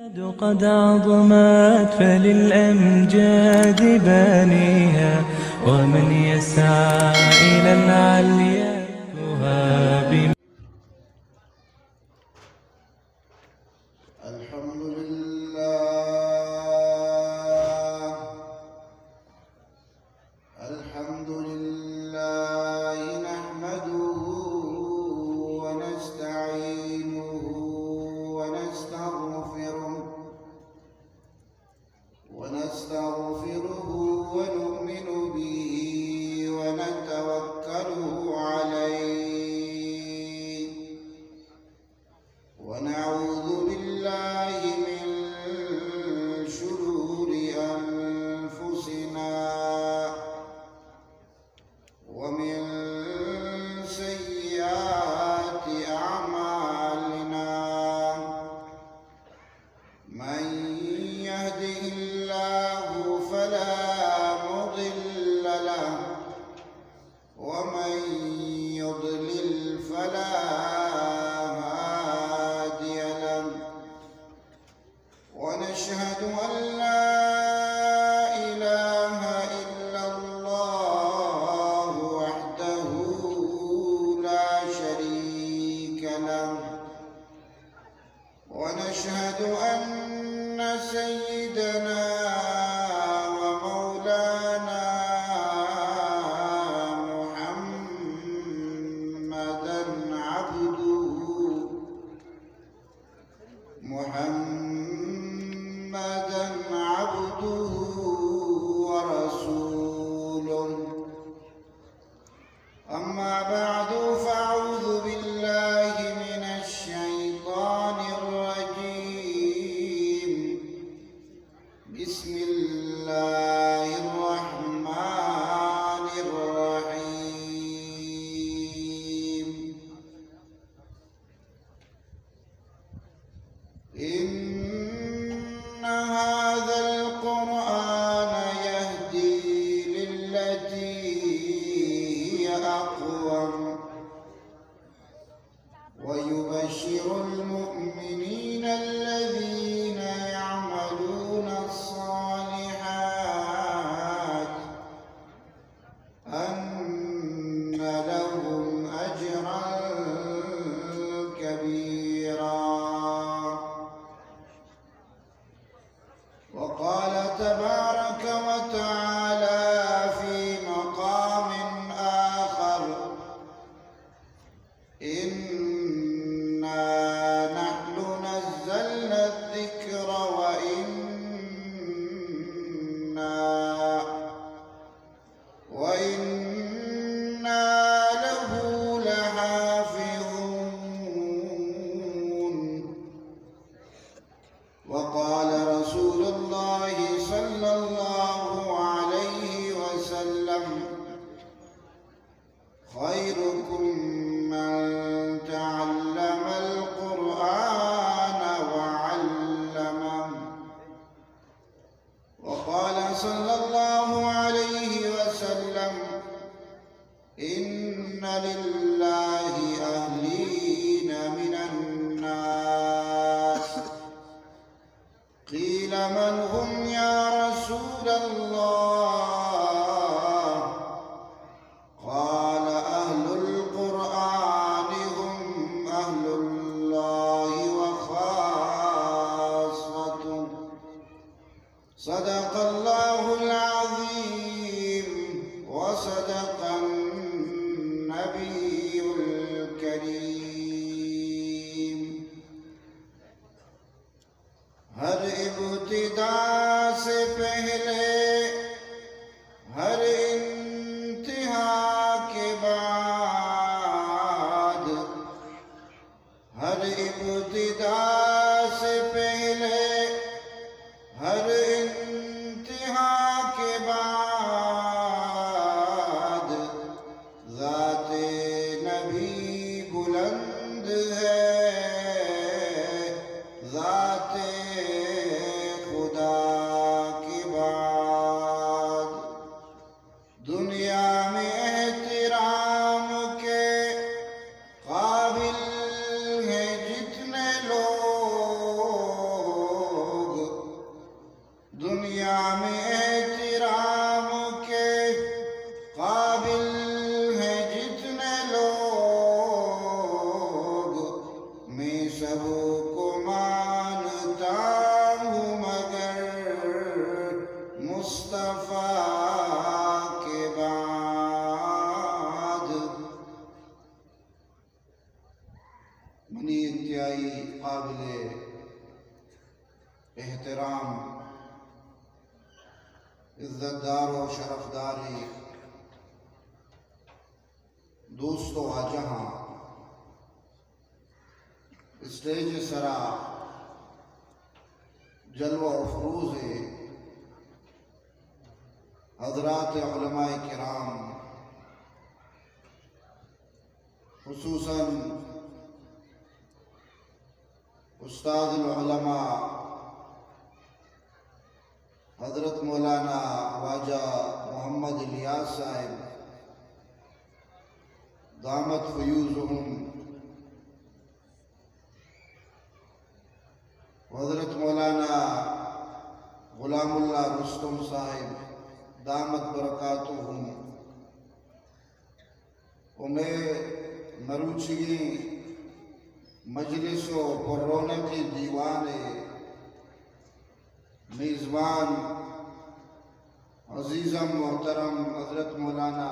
قد عظمت فللأمجاد بانيها، ومن يسعى إلى العليا يهاب. الحمد لله. الحمد لله نحمده ونستعينه ونستغفره، ونستغفره ونؤمن به ونتوكل عليه، ونعوذ بالله من شرور أنفسنا ومن سيئات أعمالنا. من يهده الله فلا مضل له، ومن يضلل فلا هادي له. ونشهد أن لا إله إلا الله وحده لا شريك له، ونشهد أن سيدنا ومولانا محمدا عبده، محمدا عبده ورسوله. أما بعد، فأعوذ بالله من الشيطان الرجيم. بسم الله الرحمن الرحيم. إن هذا القرآن يهدي للتي هي أقوم، ويبشر المؤمنين الذين يعملون الصالحات أن لهم أجرا كبيرا. وقال تبارك وتعالى في مقام آخر: إنا نحن نزلنا الذكر وإنا، وإنا له لحافظون. وقال رسول الله صلى الله عليه وسلم: خيركم من تعلم القرآن وعلمه. وقال صلى الله عليه وسلم: إن لله أهلين من الناس. قيل: من هم يا رسول الله؟ قال: أهل القرآن هم أهل الله وخاصته. صدق الله العظيم وصدق النبي الكريم. ہر ابتدا سے پہلے، ہر انتہا کے بعد، ہر ابتدا سے پہلے، ہر انتہا کے بعد، ذات نبی بلند ہے ذات خدا کے بعد۔ دنیا میں احترام کے قابل ہیں جتنے لوگ، احترام، عزت دار و شرفداریں دوست و واجہاں، اسٹیج سرا جلوہ افروز حضرات علماء کرام، خصوصاً استاد العلماء حضرت مولانا واجہ محمد الیاس صاحب، دامت فیوضہم، حضرت مولانا غلام اللہ رستم صاحب، دامت برکاتہم، و مئے مروچیگیں مجلس و پر رونقیں دیوان ء میزبان، عزیزم محترم حضرت مولانا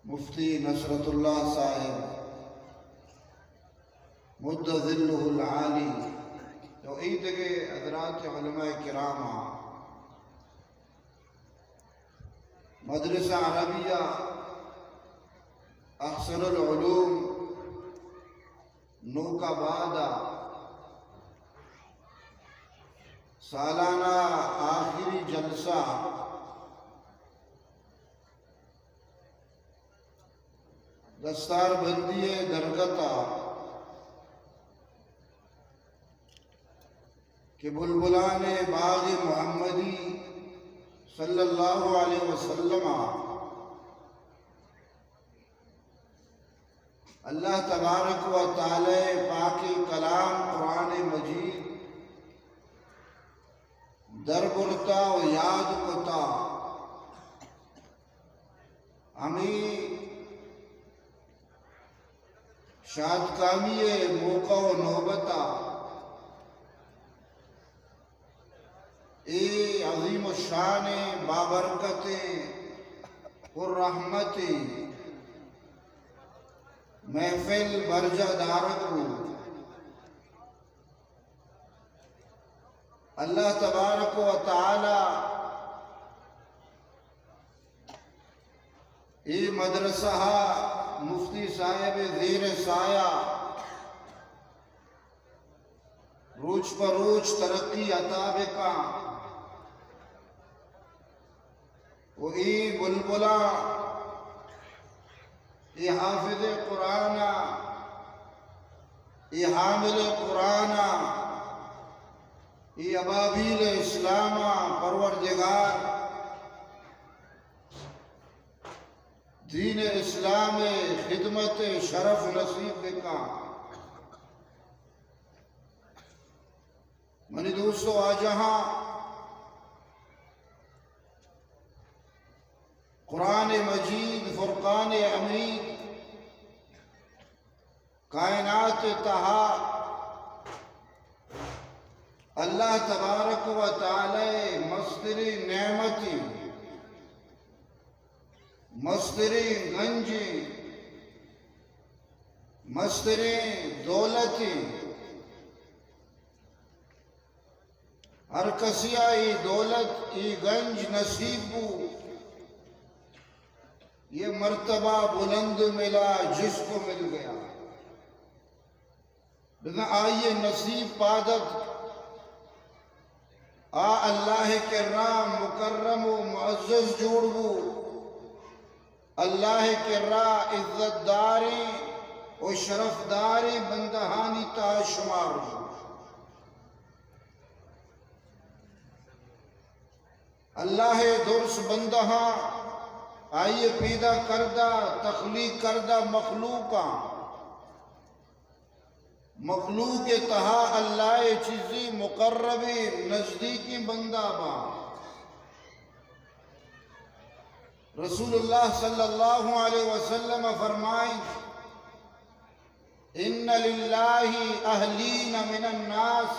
مفتی نصرت اللہ صاحب مد ظلہ العالی، و ایدگہ حضرات علماء کرام، مدرسہ عربیہ احسن العلوم نوک آباد ء سالانہ آخری جلسہ دستار بندی ء درگت ء کہ بلبلان باغ محمدی صلی اللہ علیہ وسلم ء اللہ تبارک و تعالی پاک کلام قرآن مجید دربرتا و یاد کتا، ہمیں شادکامی ء موقع و نوبت ء اے عظیم الشان ء بابرکت ء پر رحمت ء محفل برجاہ دارگ بوت۔ اللہ تبارک و تعالی اے مدرسہ ء مفتی صاحب ء زیر سایہ روچ پہ روچ ترقی عطا بکاں و اے بلبلاں، اے حافظ قرآن ء، اے حامل قرآن ء، اے ابابیل اسلام ء پروردگار دین اسلام ء خدمت ء شرف نصیب بکاں۔ منی دوست و واجہاں، قرآن مجید، فرقان حمید، کائنات تہا اللہ تبارک و تعالی مستریں نعمتیں، مستریں گنجیں، مستریں دولتیں۔ ہر کسیا اے دولت، اے گنج نصیب بو، یہ مرتبہ بلند ملا جس کو مل گیا۔ بزاں آئی نصیب پادت، آ اللہ کرا مکرم و معزز جوڑ بو، اللہ کرا عزت داریں و شرف داریں بندہانی تہا شمار بو۔ اللہ ء درس بندہاں، آئی ء پیدا کردہ، تخلیق کردہ مخلوقاں، مخلوق ء تہا اللہ ء چیزی مقربیں نزدیکیں بندہ باں۔ رسول اللہ صلی اللہ علیہ وسلم فرمائیں، ان للہ اہلین من الناس،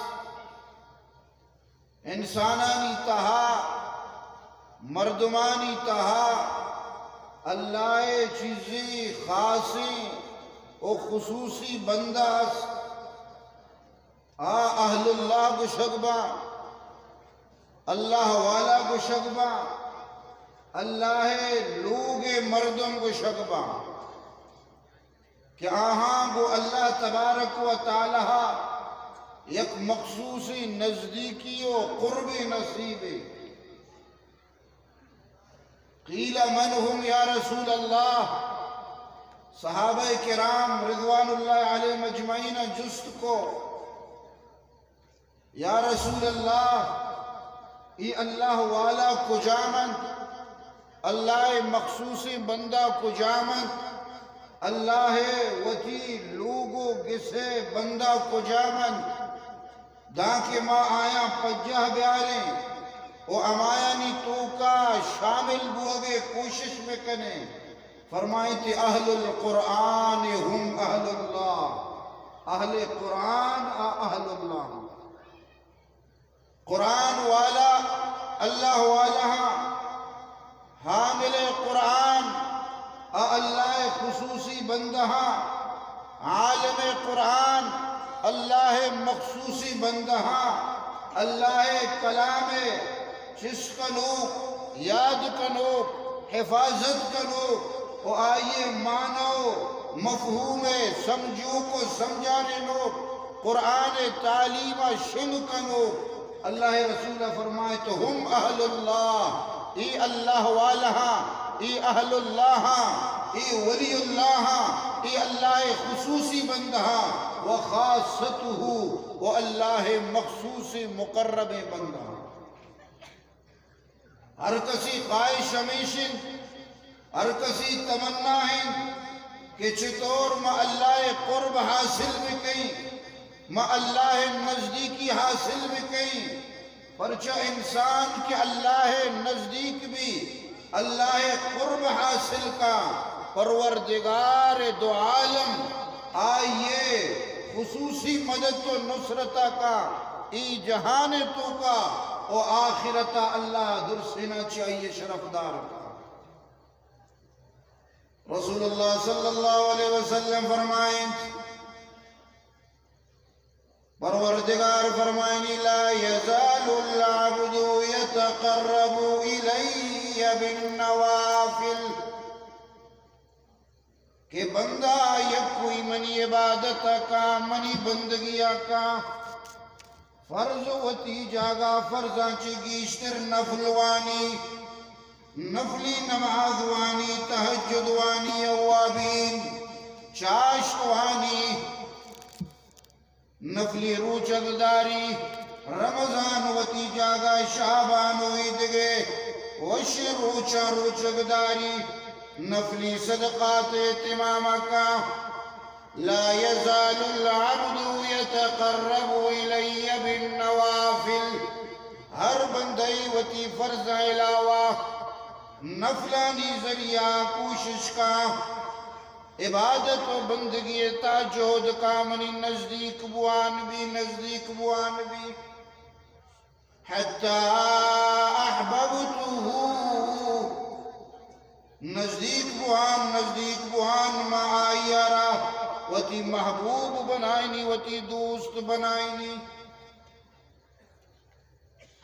انسانانی تہا، مردمانی تہا اللہ ء چیزی خاصیں و خصوصی بندہ است۔ آ اہل اللہ گوشگ باں، اللہ والا گوشگ باں، اللہ ءِ لوگ ءِ مردم گوشگ باں کہ آہاں گوں اللہ تبارک و تعالی یک مخصوصیں نزدیکی و قربے نصیب ایں۔ قیل من هم یا رسول اللہ، صحابہ کرام رضوان اللہ علیہم اجمعین جست کو، یا رسول اللہ، اے اللہ والا کجام انت؟ اللہ ءِ مخصوصیں بندہ کجام انت؟ اللہ ءِ وتی لوگ و گس ءِ بندہ کجام انت؟ دانکہ ما آیاں پجاہ بیاریں و ہمایانی توکا شامل بوگ ءِ کوشش بکنیں۔ فرمائیت، اہل القرآن هم اہل اللہ، اہل قرآن آ اہل اللہ۔ قرآن والا اللہ والا ہاں، حامل قرآن آ اللہ ءِ خصوصی بندہ ہاں، عالم قرآن اللہ ءِ مخصوصی بندہ ہاں، اللہ ءِ کلام ءِ چست کنوک، یاد کنوک، حفاظت کنوک و آئی ءِ معنی و مفہوم ءِ سمجھوک و سمجھارینوک، قرآن ءِ تعلیم ءَ شنگ کنوک۔ اللہ ءِ رسول ءَ فرمائیت، هم اہل اللہ، اے اللہ والا ہاں، اے اہل اللہ ہاں، اے ولی اللہ ہاں، اے اللہ ءِ خصوصی بندہ ہاں، و خاصتہ، و اللہ ءِ مخصوصیں مقربیں بندہ ہاں۔ ہر کسی خواہش ہمیش انت، ہر کسی تمنا انت کہ چطور ما اللہ ءِ قرب حاصل بکئیں، ما اللہ ءِ نزدیکی حاصل بکئیں۔ پرچا انسان کہ اللہ ءِ نزدیک بی، اللہ ءِ قرب حاصل کا، پروردگار دو عالم آئی ءِ خصوصی مدد و نصرت ءَ کا، اے جہان ءِ توکا و آخرت ءَ اللہ درسینا چہ آئی ءَ شرفدار کا۔ رسول اللہ صلی اللہ علیہ وسلم فرمائیت، پروردگار فرمائنی، لا یزال العبد یتقرب الی بالنوافل، کہ بندہ یک کوئی منی عبادت ءَ کا، منی بندگی ءَ کا، فرض وتی جاگہ، فرضاں چہ گیشتر نفل وانی، نفلی نماز وانی، تہجد وانی، اوابین، چاشت وانی۔ نفلی روچگ داری، رمضان وتی جاگہ، شعبان و ایدگہ وشیں روچاں روچگ داری، نفلی صدقات اہتمام کا۔ لا یزال العبد یتقرب الی بالنوافل، ہر بندہ وتی فرض علاوہ نفلانی ذریعہ کوشش کا۔ عبادت و بندگی تا جہد کا منی نزدیک بوان بی، نزدیک بوان بی۔ حتی احببتہ، نزدیک بوان، نزدیک بوان ما آئی را وتی محبوب بنائنی، وتی دوست بنائنی۔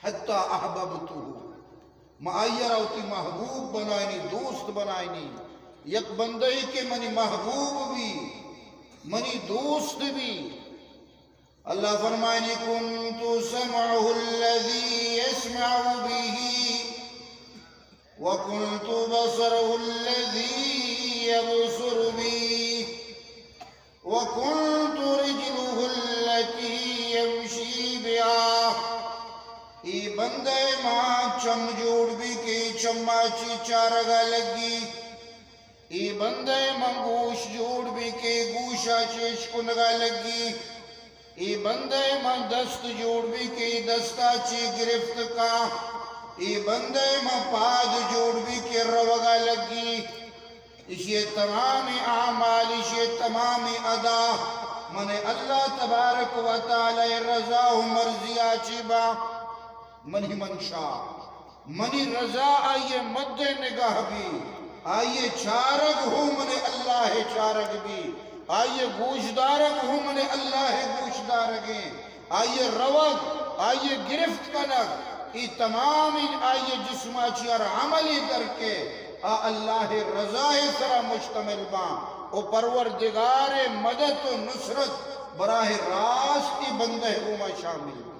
حتی احببتہ، ما آئی را وتی محبوب بنائنی، دوست بنائنی۔ یک بندے کہ منی محبوب بی، منی دوست بی۔ اللہ فرمائنی، کنت سمعہ الذی یسمع بہ، وکنت بصرہ الذی یبصر بہ۔ وکنت رجلہ التی یمشی بہا۔ اے بندہ ما چم جوڑ بی کہ چما چی چارگا لگی۔ اے بندہ ما گوش جوڑ بی کہ گوشا چی اشکنگا لگی۔ اے بندہ ما دست جوڑ بی کہ دستا چی گرفت کا۔ اے بندہ ما پاد جوڑ بی کہ روگا لگی۔ ایشی تمام اعمال، ایشی تمام ادا من اللہ تبارک و تعالی رضا و مرضیا چی با، منی منشا، منی رضا آئی مد نگاہ بی، آئی چارگ ہوں من اللہ چارگ بی، آئی گوشدارگ ہوں من اللہ گوشدارگیں۔ آئی ءِ روگ، آئی ءِ گرفت کنگ، اے تمام آئی ءِ جسم ءَ چہ ہر عملے در کئے، آ اللہ ءِ رضا ءِ سرا مشتمل باں و پروردگار ءِ مدد و نصرت براہ راست اے بندہ ءِ گوما شامل باں۔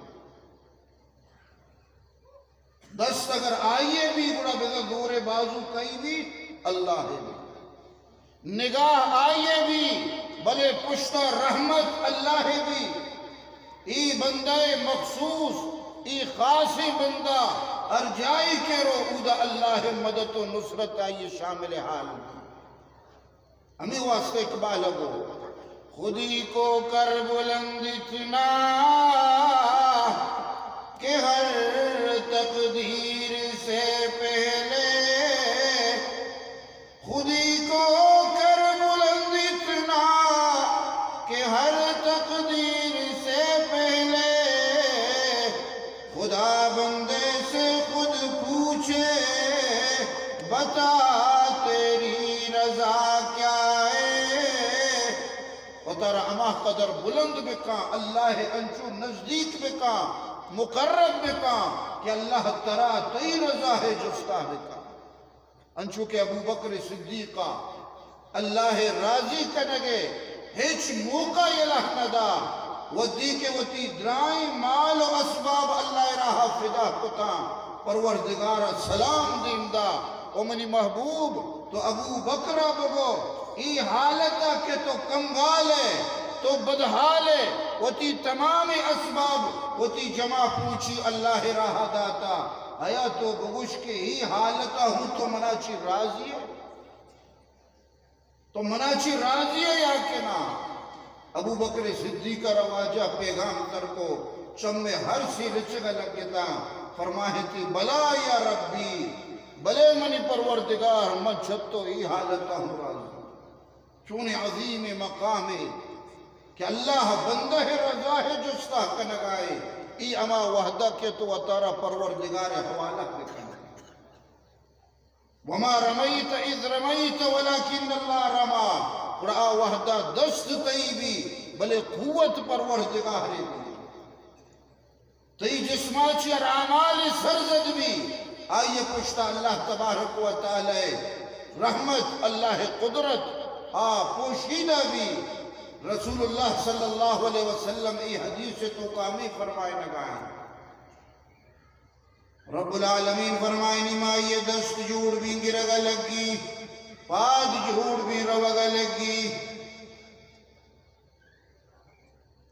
دست اگر آئی ءِ بی، گڑا بزاں زور ءُ بازو کئی بی؟ اللہ ءِ بی۔ نگاہ آئی ءِ بی، بلے پشتا رحمت اللہ ءِ بی۔ اے بندہ مخصوص، اے خاصیں بندہ، ہر جاہے کہ رو، اودا اللہ ءِ مدد و نصرت آئی ءِ شامل حال بی۔ ہمے واسطہ اقبال ءَ گو، خودی کو کر بلند اتنا کہ ہر تقدیر سے پہلے، خودی کو کر بلند اتنا کہ ہر تقدیر سے پہلے خدا بندے سے خود پوچھے، بتا تیری رضا کیا ہے؟ وتارا ہما قدر بلند بکاں، اللہ ءَ انچو نزدیک بکاں، مقرب بکاں کہ اللہ ترا تئی رضا ءِ جستا بکاں۔ انچو کہ ابوبکر صدیق ءَ اللہ ءِ راضی کنگ ءِ ہچ موقع یلہ نہ دا، وھدے کہ وتی درائیں مال و اسباب اللہ ءِ راہ ءَ فدا کتاں، پروردگار ءَ سلام دیم دا، او منی محبوب، تو ابوبکر ءَ بگو، اے حالت ءَ کہ تو کنگال ئے، تو بدحال ئے، وتی تمامیں اسباب، وتی جمع پوچی اللہ ءِ راہ ءَ داتا، آیا تو بگوش کہ اے حالت ءَ ہوں تو منا چی راضی ئے؟ تو منا چی راضی ئے یا کہ نا؟ ابوبکر صدیق ءَ را واجہ پیغام تر کو، چم ءِ ہر سے رچگ ءَ لگتا، فرمائیتی، بلا یا ربی، بلے منی پروردگار، من چہ تو اے حالت ءَ ہوں راضی۔ چونیں عظیم مقامے کہ اللہ بندہ ءِ رضا ءِ جستا کنگائے، اے ہما وھدا کہ تو وتارا پروردگار ءِ حوالہ بکن۔ وما رميت إذ رميت ولكن الله رمى۔ گڑا آ وھدا دست تئی بی، بلے قوت پروردگار ءِ بی۔ تئی جسما چہ ہر اعمال سرزد بی، آئی پشتا اللہ تبارک و تعالی رحمت، اللہ قدرت آ پوشیدہ بی۔ رسول اللہ صلی اللہ علیہ وسلم اے حدیث ءِ توکا ہمے فرمائنگا ایں۔ رب العالمین فرمائنی، ما یہ دست جوڑ بیں گرگا لگی، پاد جوڑ بیں روگا لگی۔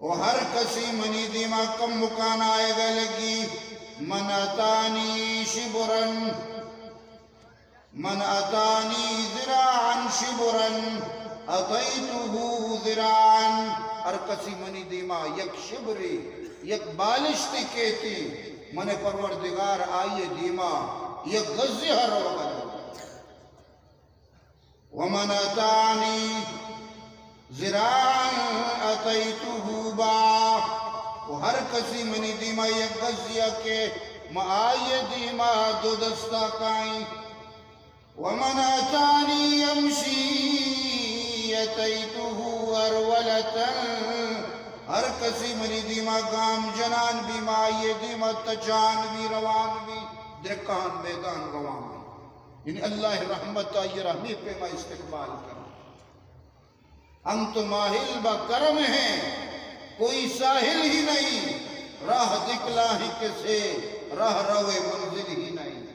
و ہر کسی منی دیما کمکان آئیگا لگی، من اتانی شبرا، من اتانی ذراعا شبرا اتیته ذراعا۔ ہر کسی منی دیما یک شبرے، یک بالشتے کیتی، من پروردگار آئی دیما یک گزے ہر روگا لگی۔ ومن اتانی ذراعا اتیته باعا۔ و ہر کسی منی دیما یک گزیا کہ ما آئی دیما دو دستا کائیں۔ ومن اتانی یمشی اتیته هرولة۔ ہر کسی منی دیما گام جنان بی، ما آئی دیما تچان بی، روان بی، درکان میدان روان بی۔ یعنی اللہ رحمت آئی را ہمے پیما استقبال کن۔ ہم تو ماہل بہ کرم ہیں، کوئی ساحل ہی نہیں، راہ دکھلائیں کسے، راہ رو منزل ہی نہیں۔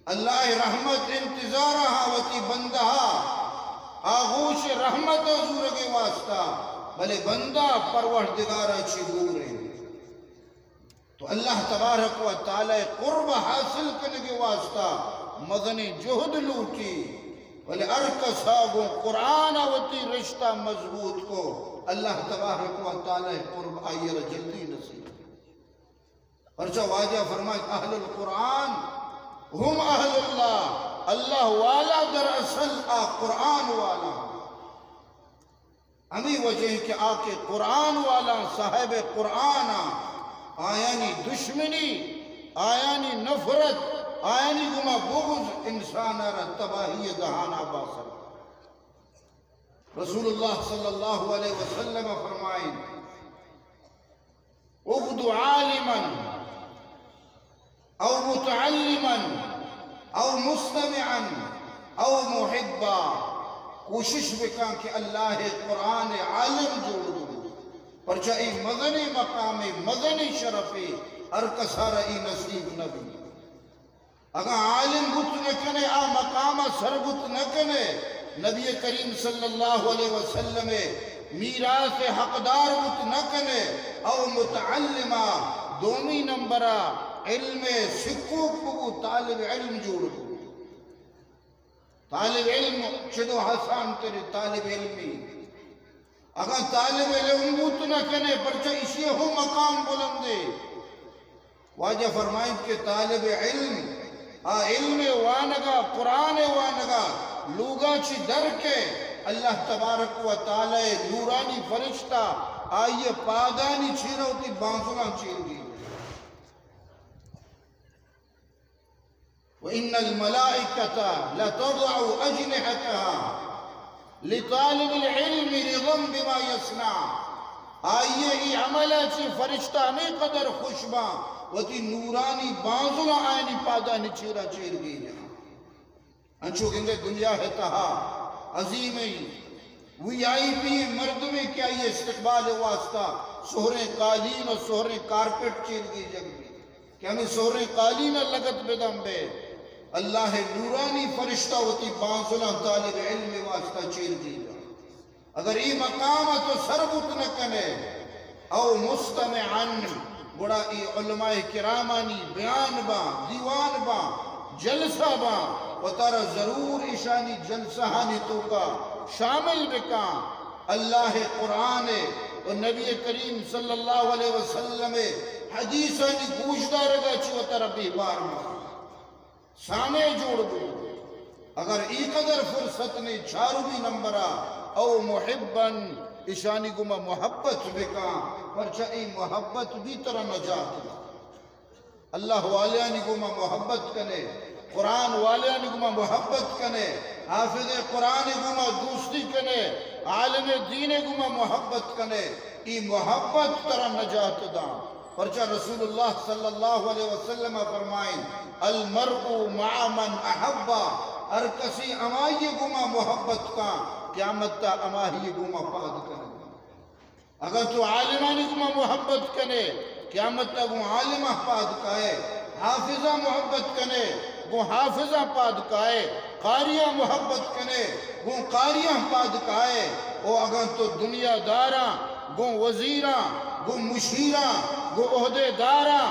اللہ رحمت انتظار ہاں وتی بندہ، آغوش رحمت زورگے واسطہ، بلے بندہ پروردگارا چی دور ہیں۔ تو اللہ تبارک و تعالی قرب حاصل کنگے واسطہ مزنیں جہد لوٹی، بلے ہر کسا گوں قرآن وتی رشتہ مضبوط کو، اللہ تبارک و تعالی قرب آئی را جلدی نصیب۔ پرچا واجہ فرمائے، اہل القرآن ہم اہل اللہ، اللہ والا دراصل آ قرآن والا۔ ہمے وجہ کہ آ کہ قرآن والاں، صاحب قرآناں، آیانی دشمنی، آیانی نفرت، آیانی گما بغض انسان را تباہی دہانا باسر۔ رسول اللہ صلی اللہ علیہ وسلم فرمائیں، اغد عالما او متعلما او مستمعا او محبا۔ کوشش بکن کہ اللہ ءِ قرآن ءِ عالم جوڑ بو، پرچا اے مزنیں مقامے، مزنیں شرفے، ہر کسارا اے نصیب نہ بی۔ اگاں عالم بوت نہ کنے، آ مقام ءَ سر بوت نہ کنے، نبی کریم صلی اللہ علیہ وسلم ءِ میراث ءِ حقدار بوت نہ کنے، او متعلما، دومی نمبر ءَ علم ءِ سکوک ببو، طالب علم جوڑ بو۔ طالب علم چدو آسان تریں طالب علمی۔ اگاں طالب علم بوت نہ کنے، پرچا ایشی ہوں مقام بلندے۔ واجہ فرمائیت کہ طالب علم، آ علم وانگا، قرآن وانگا، لوگا چی در کے، اللہ تبارک و تعالی نورانی فرشتہ آئی پادانی چیرا وتی بانزلاں چیر گی۔ وَإِنَّ الْمَلَائِكَةَ لَتَضَعُ أَجْنِحَتَهَا لِطَالِبِ الْعِلْمِ رِضًا بِمَا يَصْنَعُ۔ آئی ءِ اے عمل ءَ چہ فرشتہ ہمے قدر خوش باں، وتی نورانی بانزلاں آیانی پادانی چیرا چیر گیجاں۔ انچو گندے دنیا ءِ تہا عظیمیں وی آئی پی مردمے کہ آئی استقبال ءِ واسطہ سہریں قالین و سہریں کارپٹ چیر گیجگ بی، کہ ہمے سہریں قالین ءَ لگت بدن بے، اللہ ءِ نورانی فرشتہ وتی بانزلاں طالب علم ءِ واسطہ چیر گیجاں۔ اگر اے مقام ءَ تو سر بوت نہ کنے، او مستمعاً، گڑا اے علماء کرامانی بیان باں، دیوان باں، جلسہ باں، وتارا ضرور ایشانی جلسہانی توکا شامل بکاں۔ اللہ ءِ قرآن ءَ و نبی کریم صلی اللہ علیہ وسلم ءِ حدیثانی گوشدارگا چہ وتارا بیمار ماں۔ سامع جوڑ بو۔ اگر ای قدر فرصت نے، چارمی نمبر ءَ، او محباً، ایشانی گوما محبت بکاں، پرچا ای محبت بی ترا نجات دا۔ اللہ والیانی گوما محبت کنے، قرآن والیانی گوما محبت کنے، حافظ قرآن گوما دوستی کنے، عالم دین گوما محبت کنے، ای محبت ترا نجات داں۔ پرچا رسول اللہ صلی اللہ علیہ وسلم فرمائیں، المرء مع من احب، ہر کسی ہمائی گوما محبت کاں، قیامت تا ہمائی گوما پاد کنے۔ اگر تو عالمانی گوما محبت کنے، قیامت تا گوں عالمہ پاد کائے، حافظہ محبت کنے، گوں حافظاں پاد کائے، قاریاں محبت کنے، گوں قاریاں پاد کائے۔ او اگاں تو دنیا داراں، گوں وزیراں، گوں مشیراں، گوں عہدے داراں،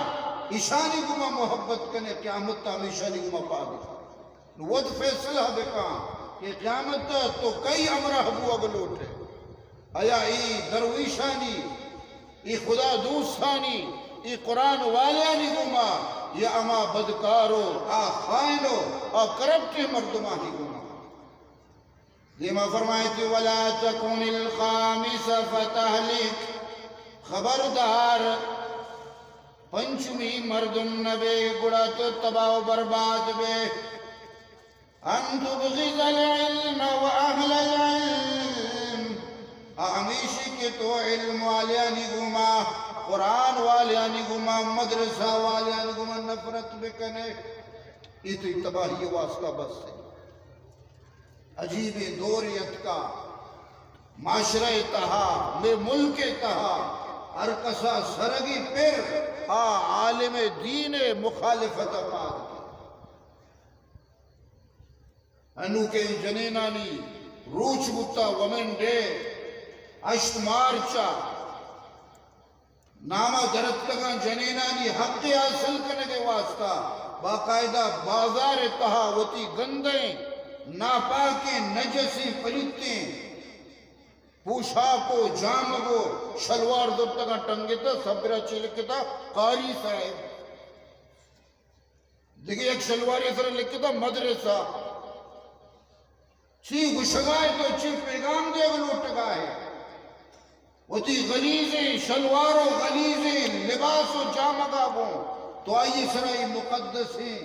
ایشانی گوما محبت کنے، قیامت تا ہمیشانی گوما پاد کائے۔ نو وت فیصلہ بکاں کہ قیامت تا تو کئی ہمراہ بوگ لوٹے۔ آیا ای درویشانی، ای خدا دوستانی، ای قرآن والیانی گوما، یا اما بدکارو، آ خائنو، آ کرپٹیں مردمانی گوما؟ دیما فرمائیتی، ولا تکن الخامس فتہلک، خبردار، پنچمی مردم نبے، گڑا تو تباہ و برباد بے۔ ان تبغض العلم و اہل العلم، آ ہمیشی کہ تو علم والیانی گوما، قرآن والیانی گوما، مدرسہ والیانی گوما نفرت بکنے، ای تئی تباہی واسطہ بس ہے۔ عجیبیں دورے اتکا، معاشرہ تہا، مئے ملک تہا، ہر کسا سرگی پر آ عالم دین مخالفت پاد۔ انوکیں جنینانی روچ بوتا، وومن ڈے، ہشت مارچ ءَ ناما درتکگاں جنینانی حق حاصل کنگ ءِ واسطہ باقاعدہ بازار ءِ تہا وتی گندیں، ناپاکیں، نجسیں، پلیتیں پوشاک و جامگ و شلوار زرتگاں ٹنگتہ، سبرا چی لکھتہ، قاری صاحب۔ دگہ یک شلوارے سرا لکھتہ مدرسہ۔ چی گشگائے تو چی پیغام دیگ لوٹگائے؟ وتی غلیظیں شلوار و غلیظیں لباس و جامگا گوں تو آئی سرا ای مقدسیں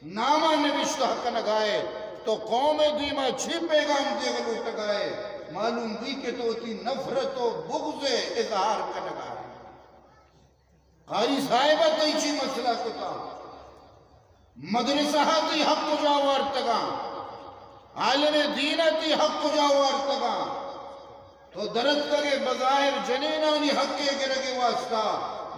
ناما نبشتہ کنگائے، تو قوم دیما چی پیغام دیگ لوٹگائے؟ معلوم بی کہ تو وتی نفرت و بغض اظہار کنگائے۔ قاری صاحب ءَ تئی چی مسئلہ کتا؟ مدرسہ ءَ تئی حق کجا وارتگاں؟ عالم دین ءَ تئی حق کجا وارتگاں؟ تو درتکگے بظاہر جنینانی حق ءِ گرگ ءِ واسطہ،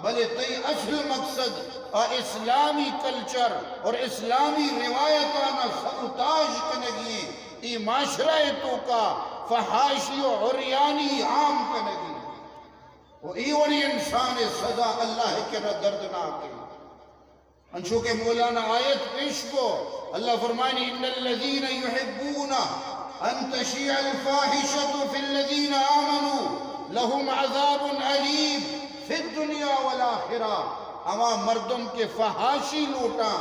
بلے تئی اصل مقصد آ اسلامی کلچر اور اسلامی روایتانا سبوتاژ کنگی ایں۔ اے معاشرہ ءِ توکا فحاشی و عریانی عام کنگی ایں۔ و اے وڑیں انسان ءِ سزا اللہ ءِ کرا دردناک ایں۔ انچو کہ مولانا آیت پیش کو، اللہ فرمائنی: ان الذين يحبون ان تشيع الفاحشة في الذين آمنوا لهم عذاب اليم في الدنيا والآخرة۔ ہما مردم کہ فحاشی لوٹاں،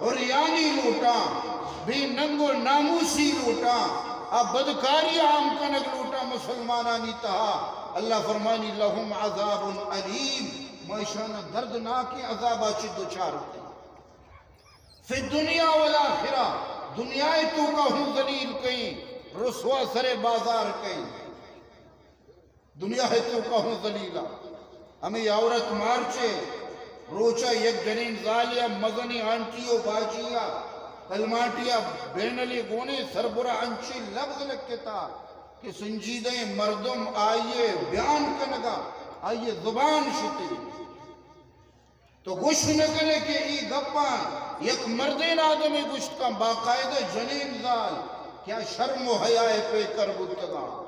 عریانی لوٹاں، بے ننگ و ناموسی لوٹاں، آ بدکاری عام کنگ لوٹاں مسلمانانی تہا، اللہ فرمائنی: لهم عذاب اليم، ما اشانا دردناکیں عذابا چی دچار کئیں۔ فی الدنیا والآخرہ، دنیا ءِ توکا ہوں ذلیل کئیں، رسوا سر بازار کئیں۔ دنیا ءِ توکا ہوں ذلیل آ۔ ہمے عورت مارچ ءِ روچا یک جنین زالے ءَ مزنیں آنٹی و باجی ءَ، کلمانٹی ءَ بینلے گونے سربرا انچیں لبز لکھتا کہ سنجیدہ مردم آئی ءِ بیان کنگا آئی ءِ زبان شتی۔ تو گوش نہ کنے کہ اے گپاں یک مردین آدمے گوشت کن، باقاعدہ جنین زال، کیا شرم و حیا ءِ پیکر بوتگاں؟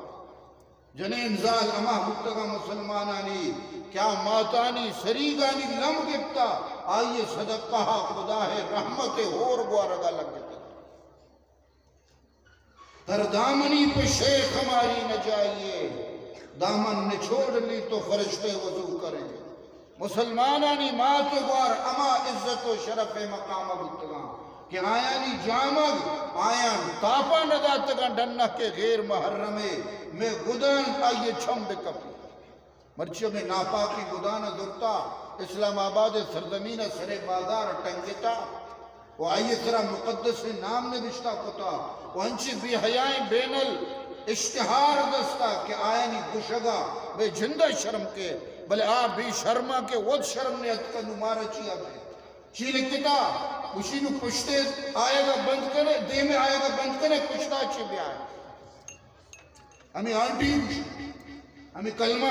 جنین زال ہما بوتگاں مسلمانانی کیا ماتانی سریگانی لم گپتا، آئی ءِ صدقہ ءَ خدا ءِ رحمت ءِ ہور گوارگا لگتگ۔ تر دامنی پہ شیخ ہماری نہ جائیے، دامن نچوڑ لی تو فرشتے وضو کریں۔ مسلمانانی مات و گوار ہما عزت و شرف ءِ مقام ءَ بوتگاں کہ آیانی جامگ آیان تاپا نہ داتگاں، ڈنہ کہ غیر محرمے مئے گدان آئی ءِ چم بکپی۔ مرچی ہمے ناپاکیں گدان ءَ زرتا، اسلام آباد ءِ سرزمین ءَ سر ءِ بازار ءَ ٹنگتا و آئی ءِ سرا مقدسیں نام نبشتہ کتا و انچیں بے حیائیں بینل اشتہار دستا کہ آیانی گشگا بے جندا شرم کے، بلے آ بے شرما کہ وت شرم نے اتکا، نو مارا چیا بے؟ چی لکھتا؟ گوشی نو پشتے آیگا بند کنے، دیمے آیگا بند کنے، پشتا چی بیائے؟ ہمیں آنٹی گوشی، ہمیں کلمہ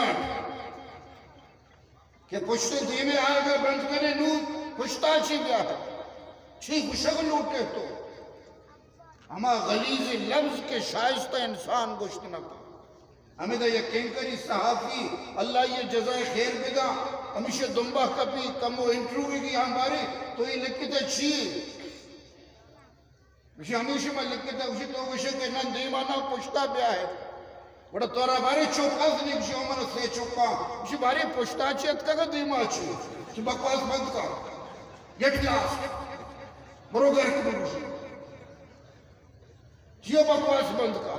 کہ پشت دیمے آیگا بند کنے، نو پشتا چی بیا ہے؟ چی گشگ لوٹے تو؟ ہما غلیظ لبز کہ شائستہ انسان گوشت نہ کن۔ ہمیں دا یک اینکری صحافی، اللہ یہ جزائے خیر بدا، ہمیشہ دنبا کپی، کمو انٹرویو کی ہمارے، تو یہ لکھتا چی؟ گوشی، ہمیشی ما لکھتا، گوشی، تو گوشے کہ نہ دیما نہ پشتا بیا ہے۔ گڑا تو را بارے چک اس نہیں، گوشی، عمر سے چکا۔ گوشی، بارے پشتا چی اتکا کہ دیما چی؟ گوشی، بکواس بند کا۔ گیٹ کلاس۔ برو گھر کو، گوشی۔ جیو بکواس بند کا۔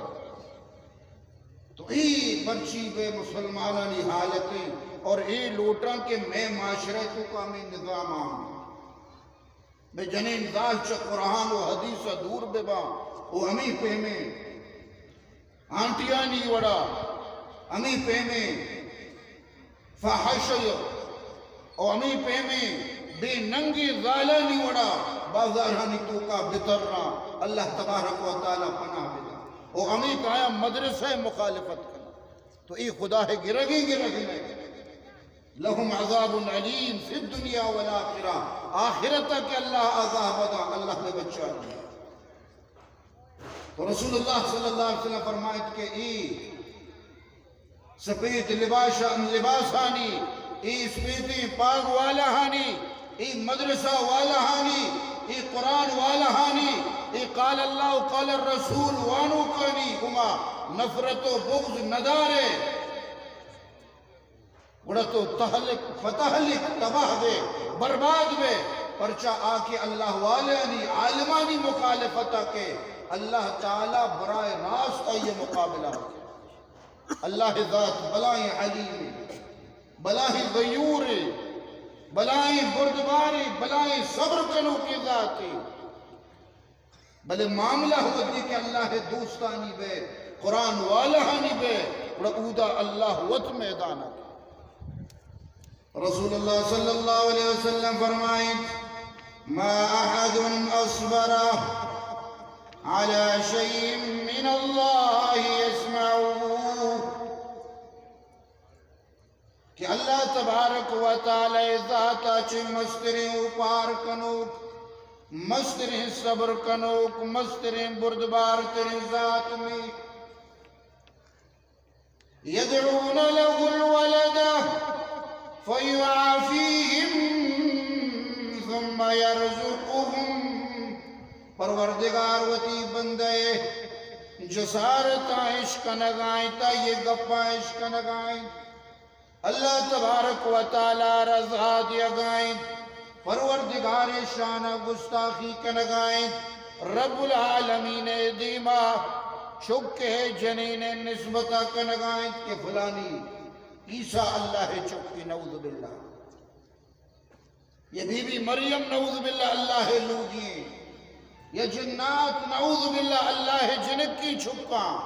تو اے مرچی بے مسلمانانی حالت ہے اور اے لوٹاں کہ میں معاشرے تو کا میں نظام آؤں۔ بہ جنین زال چہ قرآن و حدیث ء دور بہ باں و ہمے پیمیں آنٹیانی وڑا، ہمے پیمیں فحش و ہمے پیمیں بے ننگیں زالانی وڑا بازارانی توکا بتراں۔ اللہ تبارک و تعالی پناہ بداں۔ و ہمے کہ آیاں مدرسہ مخالفت کناں۔ تو اے خدا ہے گرگی گرگ نہ۔ لهم عذاب الیم فی الدنیا والآخرہ، آخرت کہ اللہ عذاب دا، اللہ نے بچا۔ تو رسول اللہ صلی اللہ علیہ وسلم فرمائت کہ اے سپیت لباس، لباسانی، اے سپیتیں پاگ والہانی، اے مدرسہ والہانی، اے قرآن والہانی، اے قال اللہ و قال الرسول وانوکانی گما نفرت و بغض ندارے، گڑا تو تہلک فتہلک، تباہ بے، برباد بے، پرچا آ کہ اللہ والانی، عالمانی مخالفت ء کہ اللہ تعالی براہ راست آئی مقابلہ ء۔ اللہ ذات بلاہیں حلیم، بلاہیں غیور، بلاہیں بردباری، بلاہیں صبر کنوکیں ذاتے۔ بلے معاملہ وتی کہ اللہ دوستانی بے، قرآن والہانی بے، گڑا اودا اللہ وت میدان ء۔ رسول اللہ صلی اللہ علیہ وسلم فرمائیت: ما احد اصبر على شيء من الله يسمعه، کہ اللہ تبارک و تعالی ذات ءَ چہ مستریں اوپار کنوک، مستریں صبر کنوک، مستریں بردبار تریں ذات میں، يدعون له الولد فيعافيهم ثم يرزقهم، پروردگار وتی بندہ ءِ جسارتاں اش کنگائیں، تا یہ گپاں اش کنگائیں۔ اللہ تبارک و تعالی رضا دیگائیں، پروردگار شان گستاخی کنگائیں، رب العالمین دیما چکے جنین نسبت کنگائیں کہ فلانی عیسیٰ اللہ چکی، نعوذ باللہ۔ یا بی بی مریم، نعوذ باللہ، اللہ لوگی۔ یا جنات، نعوذ باللہ، اللہ جنکی چکاں۔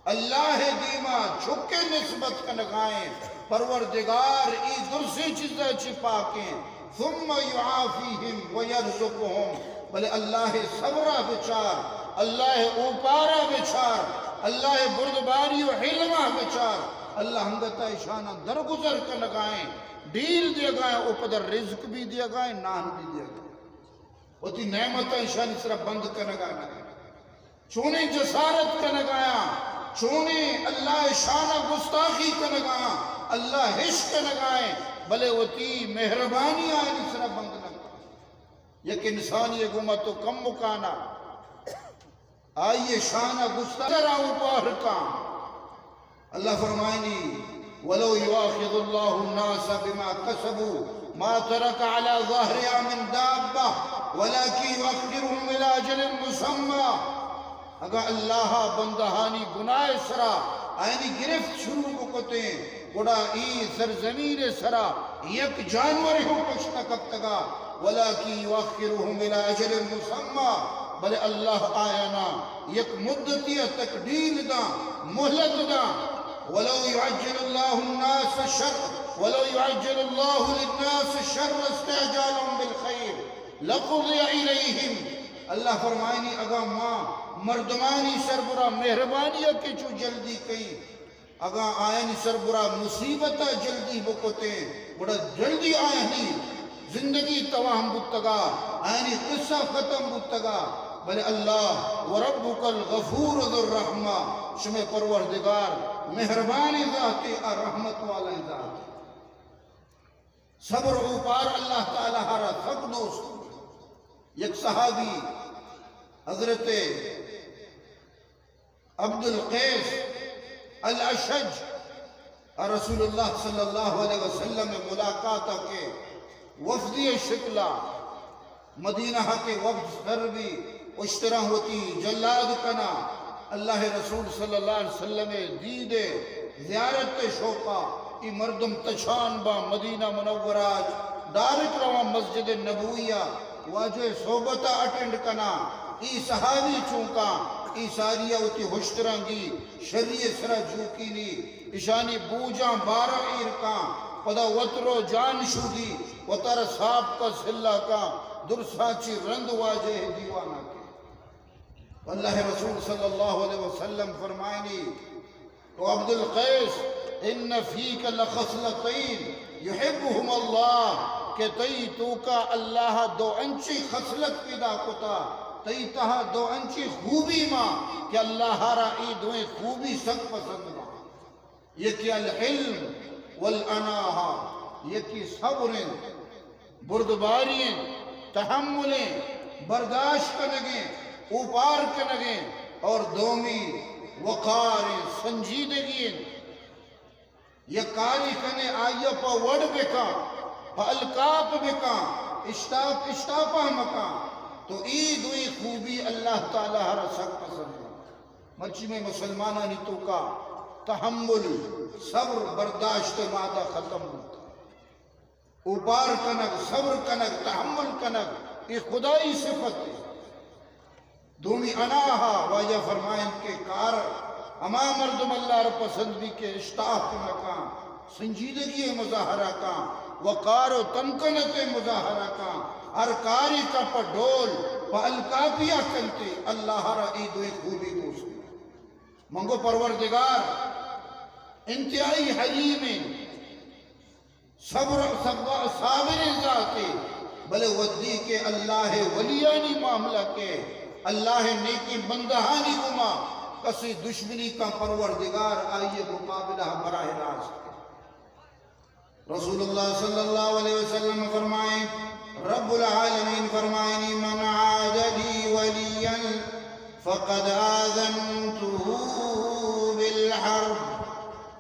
اللہ دیما چکے نسبت کنگائیں۔ پروردگار ای درسیں چیزاں چی پاکیں۔ ثم يعافيهم ويرزقهم، بلے اللہ صبرا بچار، اللہ اوپارا بچار، اللہ بردباری و حلما بچار۔ اللہ ہنگتا اشانا درگزر کنگائیں۔ ڈیل دیگائیں، او پدا رزق بھی دیگائیں، نان بھی دیگائیں۔ وتی نعمتاں ایشانی سرا بند کنگا نہ۔ چونیں جسارت کنگایاں، چونیں اللہ شان گستاخی کنگایاں، اللہ ہش کنگائیں، بلے وتی مہربانی آیانی سرا بند نہ کن۔ یک انسانی گوما تو کم مکانا۔ آئی شان گستر اوپار کاں۔ اللہ فرمائنی: ولو يؤاخذ الله الناس بما كسبوا ما ترك على ظهرها من دابة ولكن يؤخرهم إلى أجل مسمى۔ اگاں اللہ بندہانی گناہ سرا آیانی گرفت شروع بکتیں، گڑا اے سرزمین سرا یک جانورے ہم کشت نہ کپتگا، ولکن یؤخرهم الی اجل مسمی، بلے اللہ آیانا یک مدتی تک ڈیل داں، مہلت داں۔ ولو یعجل اللہ الناس الشر، ولو یعجل اللہ للناس الشر استعجالهم بالخیر لقضی الیہم۔ اللہ فرمائنی، اگاں ما مردمانی سربرا مہربانی کہ چو جلدی کئی، اگاں آیانی سربرا مصیبت ء جلدی بکتیں، گڑا جلدی آیانی زندگی توام بوتگا، آیانی قصہ ختم بوتگا۔ بلے اللہ، وربک الغفور ذو الرحمہ، شمے پروردگار مہربانیں ذاتے، آ رحمت والائیں ذاتے۔ صبر اوپار اللہ تعالی را سک دوست۔ یک صحابی حضرت عبدالقیس الاشج رسول اللہ صلی اللہ علیہ وسلم ملاقات کے وفدی شکلا مدینہ کے وفد سر بھی اشترا ہوتی جلاد کنا۔ اللہ رسول صلی اللہ علیہ وسلم دیدے زیارت شوقا، ای مردم تچان با مدینہ منورہ، ڈائریکٹ رواں مسجد نبویہ، واجہ صحبت اٹینڈ کنا۔ ای صحابی چونکا، ای ساریا وتی ہشترانگی شری سرا جوکینی، اشانی بوجاں بارا ایر کاں، پدا وترو جان شودی، وتارا صاحب کا سلا کاں، درساں چی رند واجہ دیوانا کے۔ اللہ رسول صلی اللہ علیہ وسلم فرمائنی، او عبدالقیس، ان فیک لخصلتین یحبہم اللہ، کہ تئی توکا اللہ دو انچی خصلت پیدا کتا، تئی تہا دو انچی خوبی ما کہ اللہ را ای دوئیں خوبی سک پسند ما۔ یکی الحلم والاناہا، یکی صبر انت، بردباری انت، تحمل انت، برداشت کنگیں، اوپار کنگیں، اور دومی وقار انت، سنجیدگی انت۔ یک کاری کنے آئی پہ وڑ بکاں، پہ الکاپ بکاں، اشتاپ اشتاپا مکاں، تو ای دوئی خوبی اللہ تعالی را سک پسند انت۔ مرچی میں مسلمانانی توکا تحمل، صبر، برداشت مادہ ختم بوتا۔ اوپار کنگ، صبر کنگ، تحمل کنگ، اے خدائی صفت ہے۔ دومی اناہا، واجہ فرمائیں کہ کار ہما مردم اللہ را پسند بھی کہ اشتاپ نہ کاں، سنجیدگی مظاہرہ کاں، وقار و تمکنت مظاہرہ کاں، ہر کاری کا پہ ڈول، پہ الکاپیا کنتے، اللہ را ای دوئیں خوبی دوست۔ منگو پروردگار انتہائی حلیم، صبر، صبر، صابر ذاتے، بلے ودی کہ اللہ ولیانی معاملہ کے، اللہ نیکی بندہانی گما کسی دشمنی کا پروردگار آئیے مقابلہ براہ راست۔ رسول اللہ صلی اللہ علیہ وسلم فرمائیں، رب العالمین فرمائنی، من عاد لی ولیا فقد آذنته بالحرب۔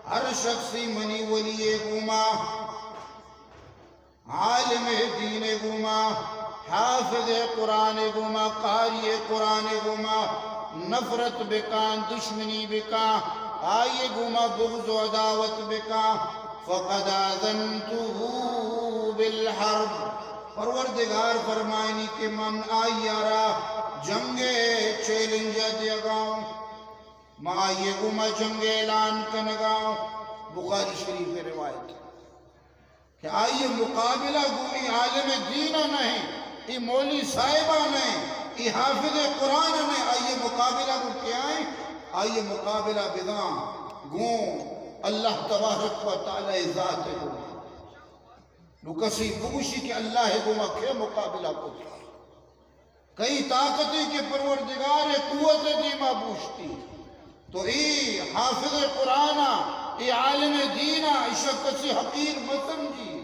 ہر شخصی منی ولی گما، عالم دین گما، حافظ قرآن گما، قاری قرآن گما نفرت بکاں، دشمنی بکاں، آئی گما بغض و عداوت بکاں، فقد آذنته بالحرب۔ پروردگار فرمائنی کہ من آئی را جنگ چیلنج دیگاؤں، ما آئی گما جنگ اعلان کنگاؤں۔ بخاری شریف روایت۔ کہ آئی مقابلہ گوں ای عالم دین ء نہ انت، ای مولوی صاحب ء نہ انت، ای حافظ قرآن ء نہ انت، آئی مقابلہ گوں کیا انت؟ آئی مقابلہ بزاں گوں اللہ تبارک و تعالی ذات ء گوں۔ نو کسی بگوشی کہ اللہ ء گوں ما کئے مقابلہ کتا؟ کئی طاقتے کہ پروردگار ء قوت ء دیما بوشتی، تو اے حافظ قرآن ء، اے عالم دین ء، ایشا کسی حقیر مہ سمجھی۔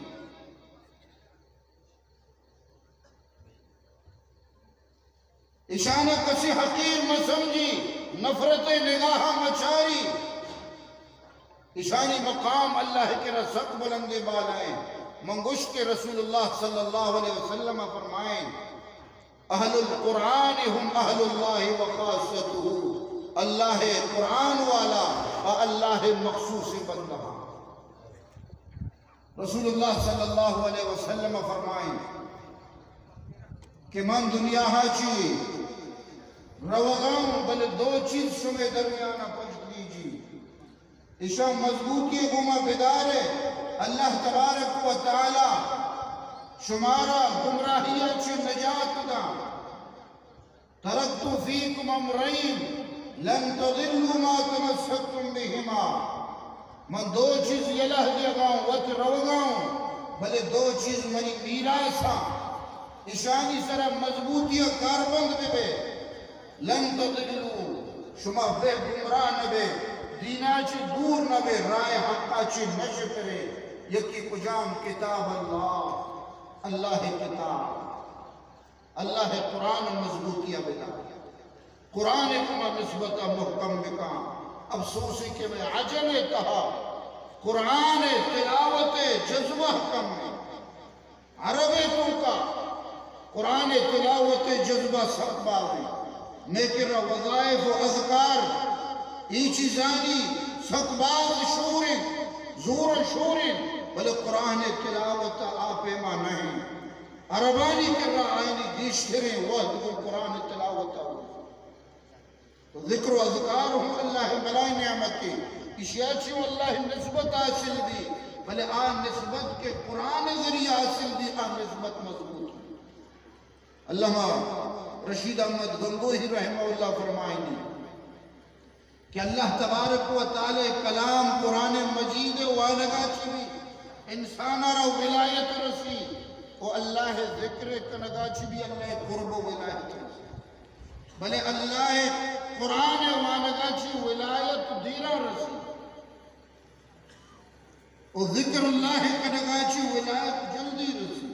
ایشانا کسی حقیر مہ سمجھی، نفرت نگاہ مہ چاری۔ ایشانی مقام اللہ کرا سک بلند بالا انت۔ من گوشت کہ رسول اللہ صلی اللہ علیہ وسلم فرمائیں، اہل القرآن ہم اہل اللہ و خاصتہ، اللہ قرآن والا و اللہ مخصوص بندہ۔ رسول اللہ صلی اللہ علیہ وسلم فرمائیں کہ من دنیا ء چی روگاؤں، بلے دو چیز شمے درمیان ء پشت دیجی۔ ایشاں مضبوطی گوما بدارے، اللہ تبارک و تعالی شمارا گمراہی ء چی نجات داں۔ ترکت فیکم امرین لن تضلوا ما تمسکتم بہما۔ من دو چیز یلہ دیگاؤں، وت روگاؤں، بلے دو چیز منی میراثاں، اشانی سرا مضبوطی ء کاربند بہ بے۔ لن تضلوا، شما بہ گمراہ نہ بے، دینا چی دور نہ بے، راہ حقا چی نہ شترے۔ یکی کجام؟ کتاب اللہ، اللہ کتاب۔ اللہ ء قرآن ء مضبوطی ء بدار۔ قرآن ء کما نسبت ء محکم بکاں۔ افسوس کہ مئے عجم ء تہا قرآن ء تلاوت ء جذبہ کم انت۔ عرب ء توکا قرآن ء تلاوت ء جذبہ سک باز انت۔ مئے کرا وظائف و اذکار، اے چیزانی سک باز شور انت، زور و شور انت، بلے قرآن ء تلاوت ء آ پیما نہ انت۔ عربانی کرا آیانی گیشتریں وہد گوں قرآن تلاوت ء بوت۔ تو ذکر و اذکار ہم اللہ ء بلائیں نعمتے، اشیا چی و اللہ ء نسبت حاصل بی، بلے آ نسبت کہ قرآن ء ذریعہ حاصل بی، آ نسبت مضبوط بی۔ علامہ رشید احمد گنگوہی رحمہ اللہ فرمائنی، کہ اللہ تبارک و تعالی کلام قرآن مجید وانگا چی بی انسان را ولایت رسی، و اللہ ذکر کنگا چی بی اللہ قرب و ولایت رسی۔ بلے اللہ قرآن وانگا چی ولایت دیرا رسی۔ و ذکر اللہ کنگا چی ولایت جلدی رسی۔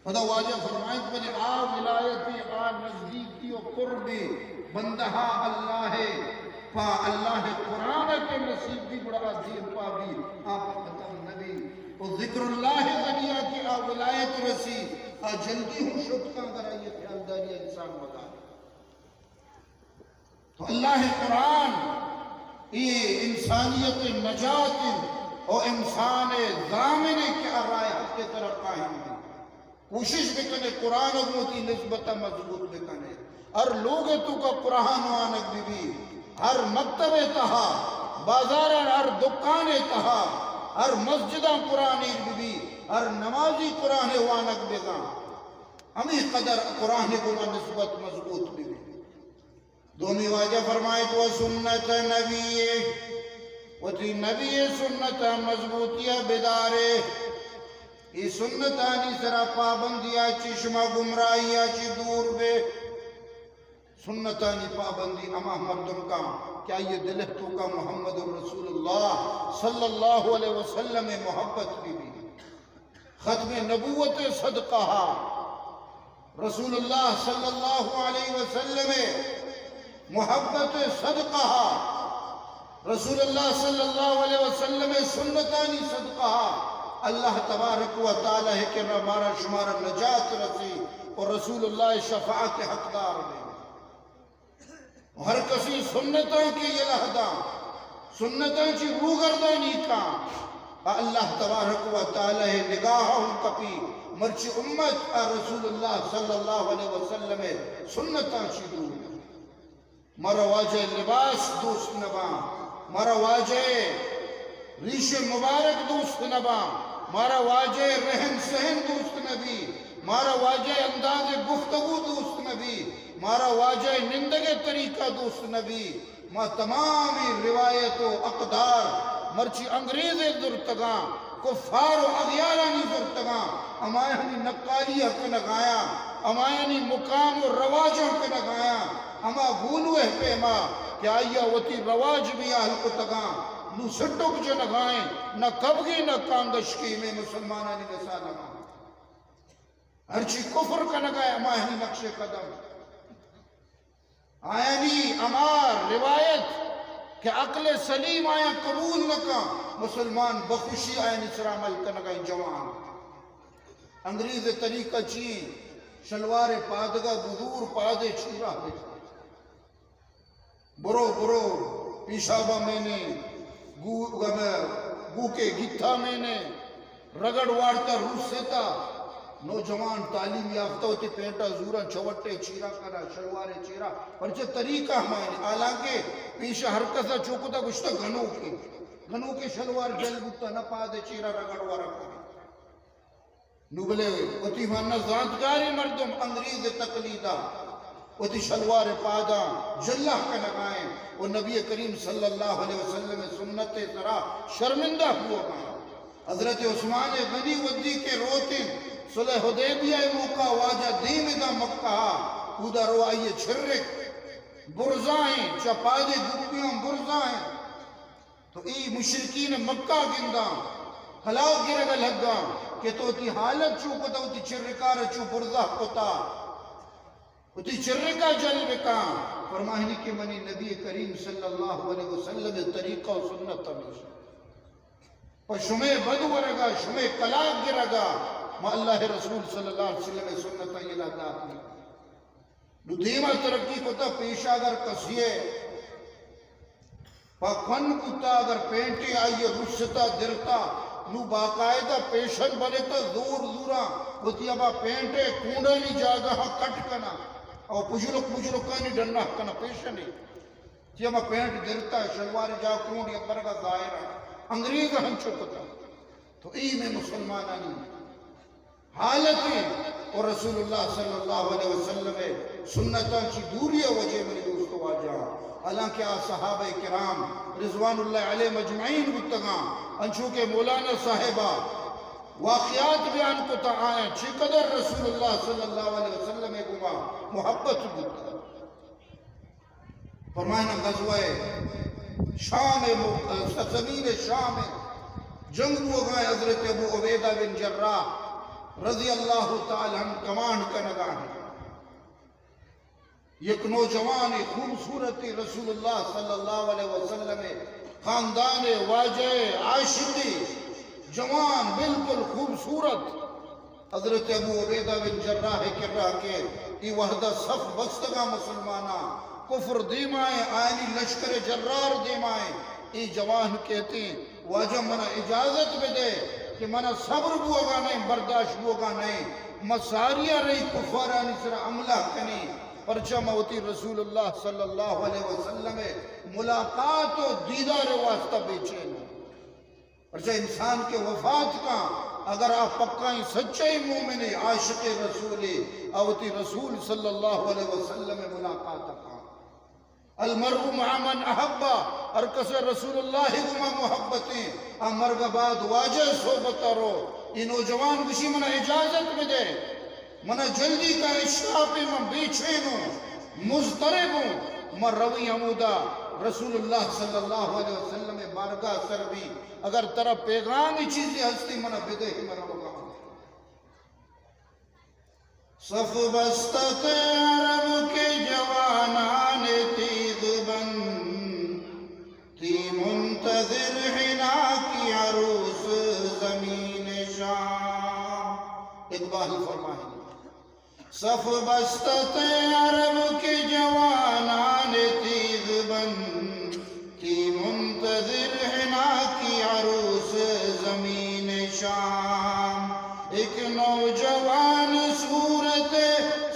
پدا واجہ فرمائیت، بلے آ ولایت، آ نزدیکی و قرب بندہا اللہ پا اللہ قرآن کے نصیب بی، گڑا آ دیر پا بی، آ پا ختم نبی۔ و ذکر اللہ ذریعہ کہ آ ولایت رسی، آ جلدی ہوں شتکاں، اگر آئی خیالداری انسان مدار۔ تو اللہ قرآن اے انسانیت نجات انت و انسان ضامن انت کہ ہر راہ حق طرف قائم بی۔ کوشش بکنے قرآن و وتی نسبت مضبوط بکنے۔ ہر لوگ توکا قرآن وانگ بی بی، ہر مکتب تہا، بازار ہر دکان تہا، ہر مسجد قرآن ایر بی بی۔ ہر نمازی قرآن وانگ بزاں، ہمے قدر قرآن گوما نسبت مضبوط ببی۔ دومی واجہ فرمائیت، و سنت نبی، وتی نبی سنت مضبوطی بدارے، اے سنتانی سرا پابندی آ چی شما گمراہی آ چی دور بے۔ سنتانی پابندی ہما مردم کا کہ آئی دل توکا محمد رسول اللہ صلی اللہ علیہ وسلم محبت بی بی۔ ختم نبوت صدقہ، رسول اللہ صلی اللہ علیہ وسلم محبت صدقہ، رسول اللہ صلی اللہ علیہ وسلم سنتانی صدقہ، اللہ تبارک و تعالی ہے کہ مارا شمارا نجات رسی اور رسول اللہ شفاعت حقدار بے۔ ہر کسی سنتاں کہ یلہ داں، سنتاں چی روگردانی کاں، اللہ تبارک و تعالی نگاہ ہم کپی، مرچی امت آ رسول اللہ صلی اللہ علیہ وسلم سنتاں چی دور۔ مارا واجہ لباس دوست نباں، مارا واجہ ریش مبارک دوست نباں، مارا واجہ رہن سہن دوست نبی، مارا واجہ انداز گفتگو دوست نبی، مارا واجہ نندگ طریقہ دوست نبی۔ ما تمامی روایت و اقدار مرچی انگریز زرتگاں، کفار و اغیارانی زرتگاں، ہمایانی نقالی کنگایاں، ہمایانی مقام و رواجاں کنگایاں، ہما گولوہ پیما کہ آیا وتی رواج بیاہل کتگاں، نو سٹک جنگائیں، نہ کبگی نہ کانگشکی میں مسلمانانی مثال ہما۔ ہرچی کفر کنگا ہمایانی نقش قدم، آیانی ہما روایت کہ عقل سلیم آیا قبول نہ کن، مسلمان بخوشی آیانی سر عمل کنگا جوان۔ انگریز طریقہ چی؟ شلوار پادگا بزور پادے چیرا دے۔ برو، برو، پیشابا مینے، گو-، گو-، گوکے گیتھا مینے، رگڑ وارتا روستا۔ نوجوان تعلیم یافتہ وتی پینٹا زوراں چوٹے چیرا کنا، شلوارے چیرا، پرچہ طریقہ ہمائیں، حالانکہ پیش ہر کسا چوکتا گشتا گنوکے، گنوکے شلوار جل بوتا نہ پادے چیرا رگڑ وارا کنا۔ نو بلے وتی ہانا زانتکاریں مردم انگریز تقلیدا وتی شلوار پاداں جلہ کنگائیں و نبی کریم صلی اللہ علیہ وسلم سنت سرا شرمندہ بوگا۔ حضرت عثمان غنی ودی کہ روتیں صلح حدیبیہ موقع واجہ دیم دا مکہ، اودا رو آئیے چھرک برزائیں، چا پادے گپیاں برزائیں۔ تو اے مشرکین مکہ گنداں، کلاگ گرگ لگاں کہ تو وتی حالت چو کتا، وتی چرکار چو برزا کتا، وتی چرکا جل بکاں۔ فرمائنی کہ منی نبی کریم صلی اللہ علیہ وسلم طریقہ و سنت ہمیش۔ پہ شمے بد ورگا، شمے کلاگ گرگا، ما اللہ رسول صلی اللہ علیہ وسلم سنتا یلا دات نہیں۔ نو دیما ترقی کتا، پیشا اگر کسیے پا کن بوتا، اگر پینٹے آئیے رستا درتا، نو باقاعدہ پیشن بنتا، زور زورا وتی ہما پینٹے کونڈانی جاگہ کٹ کنا، او پجلک پجلکانی ڈنہ کنا پیشنے۔ تی ہما پینٹ درتا، شلوار جا کونڈ یا برگا ظاہر ہے۔ انگریز ہنچو کتا۔ تو ای میں مسلمانانی حالت ہیں، اور رسول اللہ صلی اللہ علیہ وسلم سنتاں چی دوری وجہ منی دوست واجہ، حالانکہ آ صحابہ کرام رضوان اللہ علیہ مجمعین بوتگاں، انچو کہ مولانا صاحبہ واقعات بیان کتا آیا، چی قدر رسول اللہ صلی اللہ علیہ وسلم گما محبت بوتا۔ فرمائنا غزوہ شام م-، سرزمین شام جنگ بوگا، حضرت ابو عبیدہ بن جراح رضی اللہ تعالی عنہ کمانڈ کنگا ہیں۔ یک نوجوان خوبصورتی رسول اللہ صلی اللہ علیہ وسلم خاندان واجہ عاشقی جوان بالکل خوبصورت حضرت ابو عبیدہ بن جراح کرا کہ ای وحدہ صف بستگا مسلماناں، کفر دیمائیں، آیانی لشکر جرار دیمائیں، ای جوان کہتے ہیں، واجہ منا اجازت بدے کہ منا صبر بوگا نہیں، برداشت بوگا نہیں، ما ساریا رہی کفارانی سر حملہ کنی، پرچہ ما وتی رسول اللہ صلی اللہ علیہ وسلم ملاقات و دیدار واسطہ بے چین ہوں۔ پرچہ انسان کہ وفات کا، اگر آ پکائیں سچائیں مومنے، عاشق رسولے، آ وتی رسول صلی اللہ علیہ وسلم ملاقات کاں۔ المرء مع من احب، ہر کس رسول اللہ گما محبتیں، آ مرگ بعد واجہ صحبت رو۔ اے نوجوان گشی، منا اجازت بدے، منا جلدی کا اشتاپے، من بے چینوں، مضطربوں، من روی ہمودا رسول اللہ صلی اللہ علیہ وسلم بارگاہ سر بی، اگر ترا پیغام چیزی ہستی منا بدے، من روگا۔ صف بستت عرب کے جوانان تیغ بند، تھی منتظر حنا کی عروس زمین شام۔ اقبال فرمائیں، صف بستت عرب کے جوانان تیغ بند، تھی منتظر حنا کی عروس زمین شام۔ ایک نوجوان صورت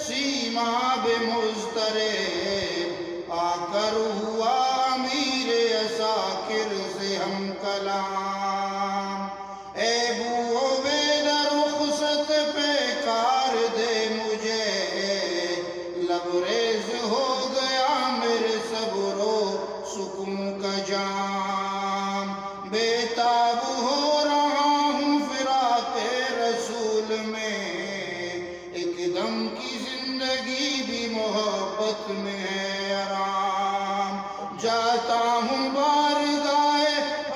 سیماب مضطرب، آ کر ہوا امیر عساکر سے ہم کلام۔ اے بو عبیدہ رخصت پیکار دے مجھے، لبریز ہو گیا میرے صبر و سکون کا جام۔ بے تاب ہو رہا ہوں فراق رسول میں، ایک دم کی زندگی بھی محبت میں ہے آرام۔ جاتا ہوں بارگاہ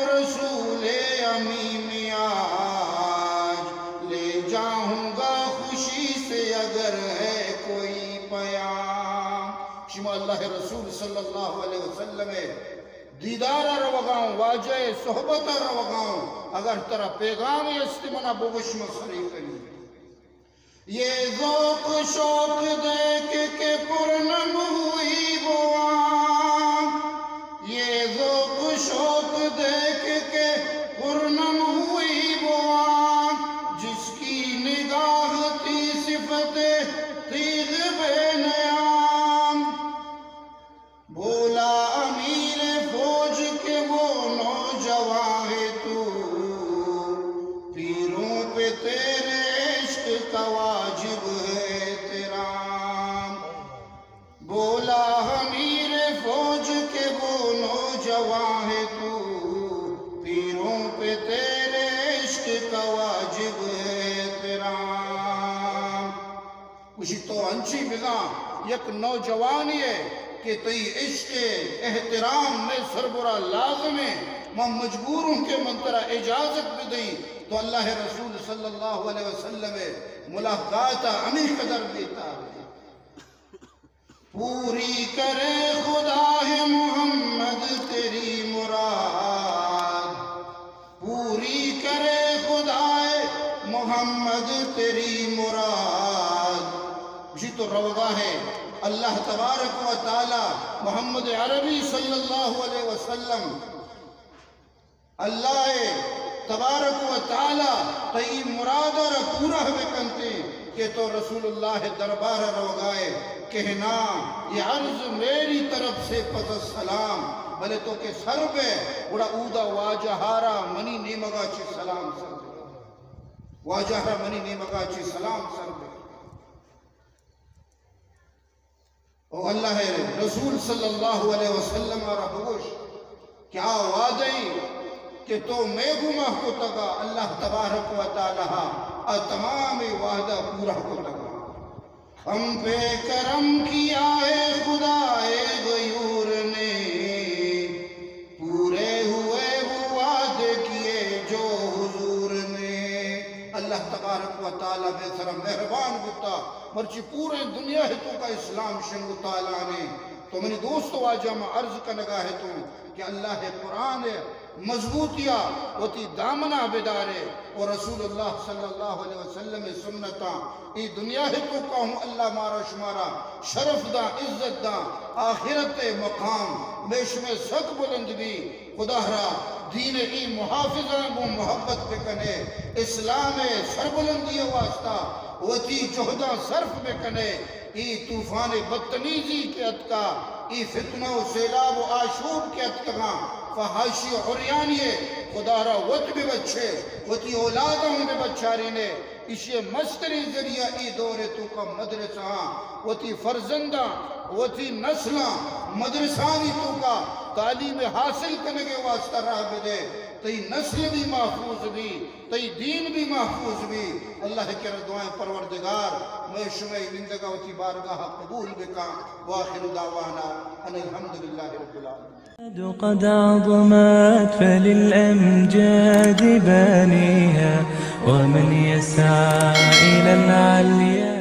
رسول امین میں آج، لے جاؤں گا خوشی سے اگر ہے کوئی پیام۔ شما اللہ رسول صلی اللہ علیہ وسلم دیدار روگاؤں، واجہ صحبت روگاؤں، اگر ترا پیغام است منا بگوش، من سری کنی۔ یہ ذوق شوق دیکھ کے پرنم ہوئی بواں، یہ ذوق شوق دیکھ کے پرنم ہوئی بواں، جس کی نگاہ تھی صفت تیغ بے نیام۔ بولا امیر فوج کہ وہ نوجوان ہے تو، پیروں پہ تیرے عشق کا واجب ہے احترام۔ بولا امیر فوج کہ وہ نوجوان ہے تو، پیروں پہ تیرے عشق کا واجب ہے احترام۔ گوشی، تو انچیں بزاں یک نوجوانے ئے کہ تئی عشق ءِ احترام مئے سربرا لازم ایں، من مجبور اوں کہ من ترا اجازت بدئیں۔ تو اللہ ءِ رسول صلی اللہ علیہ وسلم ءِ ملاقات ءَ ہمے قدر بے تاب ایں۔ پوری کرے خدا ہے محمد تیری مراد، پوری کرے خدائے محمد تیری مراد۔ گوشی تو روگا ہے، اللہ تبارک و تعالی محمد عربی صلی اللہ علیہ وسلم، اللہ تبارک و تعالی تئی مراد را پورا بکنتے کہ تو رسول اللہ دربار روگائے کہ نا، یہ عرض میری طرف سے پس سلام، بلے تو کہ سر بے، گڑا اودا واجہ را منی نیمگا چی سلام سر بے۔ واجہ را منی نیمگا چی سلام سر بے۔ او اللہ ءِ رسول صلی اللہ علیہ وسلم ءَ را بگوش کہ آ وعدہ ای کہ تو مئے گوما کتگا، اللہ تبارک و تعالی آ تمام وعدہ پورا کتگا۔ ہم پہ کرم کیا ہے خدائے غیور نے، پورے ہوئے وہ وعدے کیے جو حضور نے۔ اللہ تبارک و تعالی مئے سرا مہربان بوتا، مرچی پوریں دنیا ءِ توکا اسلام شنگ و تالان ایں۔ تو منی دوست واجہ، ما عرض کنگا اتوں کہ اللہ ءِ قرآن ءِ مضبوطیا وتی دامنا بدارے و رسول اللہ صلی اللہ علیہ وسلم ءِ سنتاں۔ اے دنیا ءِ توکا ہوں اللہ مارا شمارا شرف داں، عزت داں، آخرت ءِ مقام مئے شمئے سک بلند بی۔ خدا را دین ءِ اے محافظاں گوں محبت بکنے، اسلام ءِ سربلندی ءِ واسطہ وتی جہداں صرف بکنے۔ اے طوفان بدتمیزی کہ اتکا، اے فتنہ و سیلاب و آشوب کہ اتکگاں، فحاشی و عریانی ءِ خدا را وت بہ بچے، وتی اولاداں بہ بچارینے۔ ایشی مستریں ذریعہ اے دور توکا مدرسہ آں، وتی فرزنداں، وتی نسلاں مدرسانی توکا تعلیم حاصل کنگے واسطہ راہ بدے۔ تئی نسل بھی محفوظ بھی، تئی دین بھی محفوظ بھی۔ اللہ کرا دعائیں پروردگار مئے شمئے نندگا وتی بارگاہ قبول بکاں۔ وآخر دعوانا ان الحمدللہ رب العالمین۔ قد عظمت فللأمجاد بانيها، ومن يسعى إلى العليا